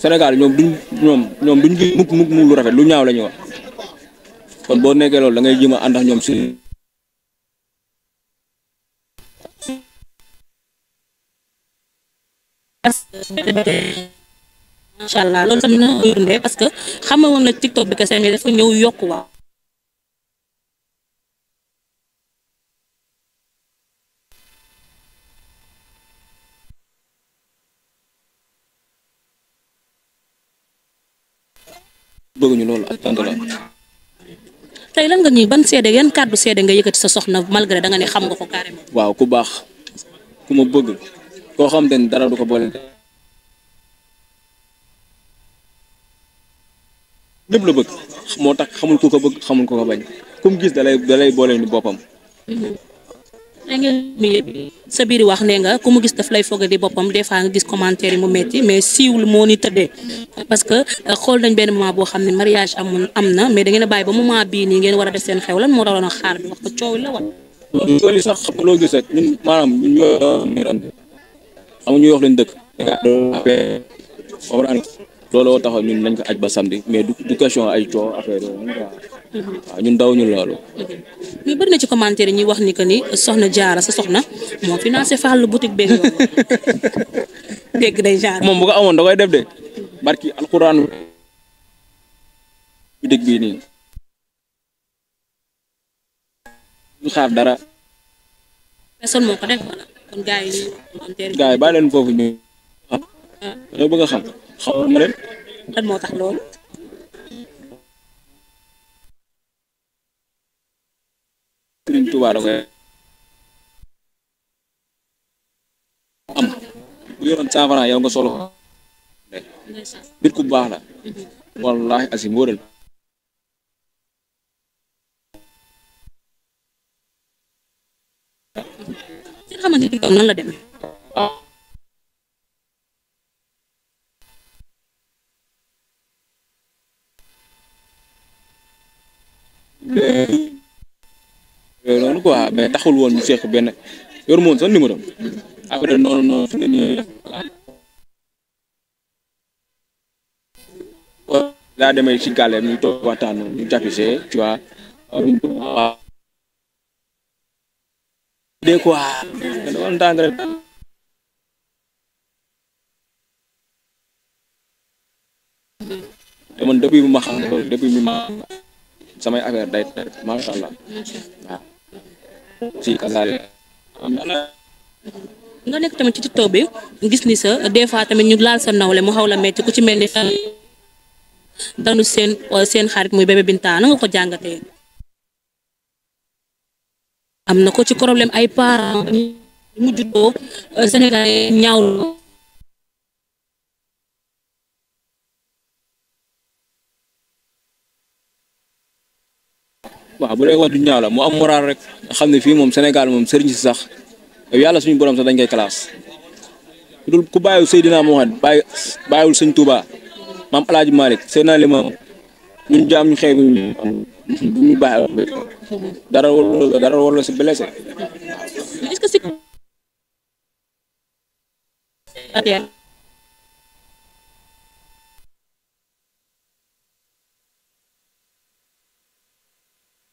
Sénégal ñoom duñ gis mukk lu rafet lu ñaaw la ñuy wax kon boo nekkee loolu da ngay jéem a ànd ak ñoom si. macha allah loolu tamit na dundee parce que xam nga woon na TikTok bi kese mais dafa ñëw yokku waaw. bëgguñu loolu ak tant la. tey lan nga ñuy ban seede yan kàddu seede nga yëkkati sa soxna malgré da nga ne xam nga ko carrément. waaw ku baax ku ma bëgg koo xam te ni dara du ko boole. ñëpp la bëgg moo tax xamul ku ko bëgg xamul ku ko bañ ku mu gis dalay boole ni boppam. sa biir wax ne nga ku mu gis daf lay foog di boppam des fois nga gis commentaire yi mu metti mais siiwul moo ni tëddee parce que xool nañ benn moment boo xam ne mariage am na mais da ngeen a bàyyi ba moment bii nii ngeen war a def seen xew lan moo doon a xaar bi wax ko coow la wala. loolu sax xam nga loo gis rek ñun maanaam ñun ñuy wax leen dëkk. looloo taxaw ñun nañ ko aj ba samedi mais du question ay coow affaire yooyu waaw ñun daw ñu loolu. mais bëri na ci commentaire yi ñuy wax ni que ni soxna Diarra sa soxna moo financé Fallou boutique beeg yoon dégg day genre. moom bu ko amoon da koy def de barki alxuraan boutique bii nii ñu xaar dara. personne moo ko def wala kon gars yi commentaire gars yi bàyyi leen foofu ñu dañoo bëgg a xam ma leen. lan moo tax loolu. Sëriñ Tuubaa da koy am bu yoroon 100 francs yow nga solo nit ku baax la wallahi asim wóoral si xamante ni nan la demee. yooyu noonu quoi mais taxul woon ñu seq benn yoru moon sax numéro après noonu fi ne nii daa demee ci gàlleem ñu toog waxtaan ñu tapissé tu vois dee quoi da doon tàng rek te man depuis bu ma xam depuis bi ma samay affaire day macha allah waaw si kasaare nga nekk tamit ci TikTok bi gis ni sa des fois tamit ñu laal sa nawle mu xaw la metti ku ci mel ni danu seen xarit muy bébé Binta na nga ko jàngatee. am na ko ci problème ay parents mu juddoo Sénégal ñaawlu. waaw bu dee wax du ñaaw la mu am moral rek nga xam ne fii moom Sénégal moom sëriñ si sax yàlla suñu borom sax dañ koy classe dul ku bàyyiwul Seydina Mohamed bàyyiwul sëñ Touba maam El Hadj Malick Seydina Limamou ñun jaam ñu xeebu ñu bàyyi dara war la si blessé. est-ce que si.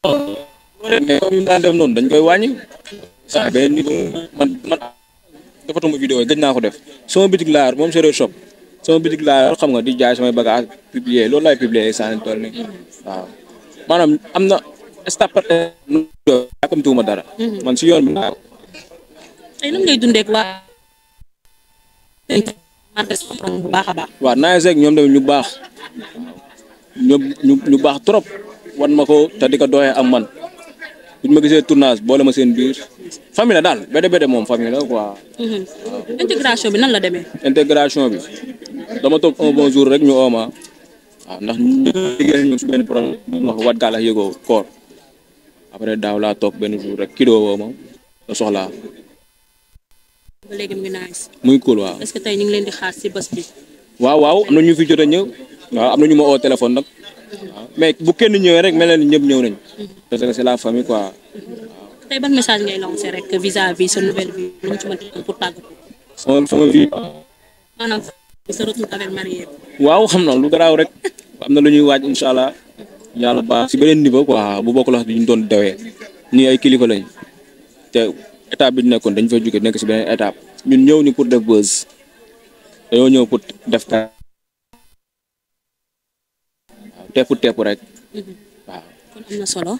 mais comme ñu daan def noonu dañ koy wàññi saa benn nit man defatuma vidéo yi gëj naa ko def sama bitig laa moom séeréer shop sama bitig laa xam nga di jaay samay bagage publier loolu laay publier saa leen toll nii waaw maanaam am na stap comme tuuma dara man si yoon bi laa tey nan ngay dundee ak waa bu baax a baax waaw naa seeg ñoom tamit ñu baax ñu baax trop wan ma ko te di ko doxee am man buñ ma gisee tournage boole ma seen biir famille la daal bédé moom famille la quoi. intégration bi nan la demee. intégration bi dama toog un bon jour rek ñu ooma waaw ndax ñu liggéey ñu si benn problème wax wat gaalax yëgoo koor après daaw laa toog benn jour rek kilo woo ma la soxlaa. ba léegi mu ngi nice. muy cool waaw. est-ce que tey ñu ngi leen di xaar si bés bi. waaw am na ñu fi jot a ñëw waaw am na ñu ma oo téléphone nag. mais bu kenn ñëwee rek mel na ni ñëpp ñëw nañ parce que c'est la famille quoi. tey ban message ngay lancer rek vis-à-vis sa nouvelle vie lu mu ci mën pour tàggatoo. sama vie. maanaam sa retour avec marié. waaw xam na lu garaaw rek am na lu ñuy waaj incha allah yàlla baax si beneen niveau quoi bu bokk la ñu doon dawee ñii ay kilifa lañ te étape bi ñu nekkoon dañ fa jóge nekk si beneen étape ñun ñëw ni pour def buzz dañoo ñëw pour def ka waaw tepp rek waaw. kon am na solo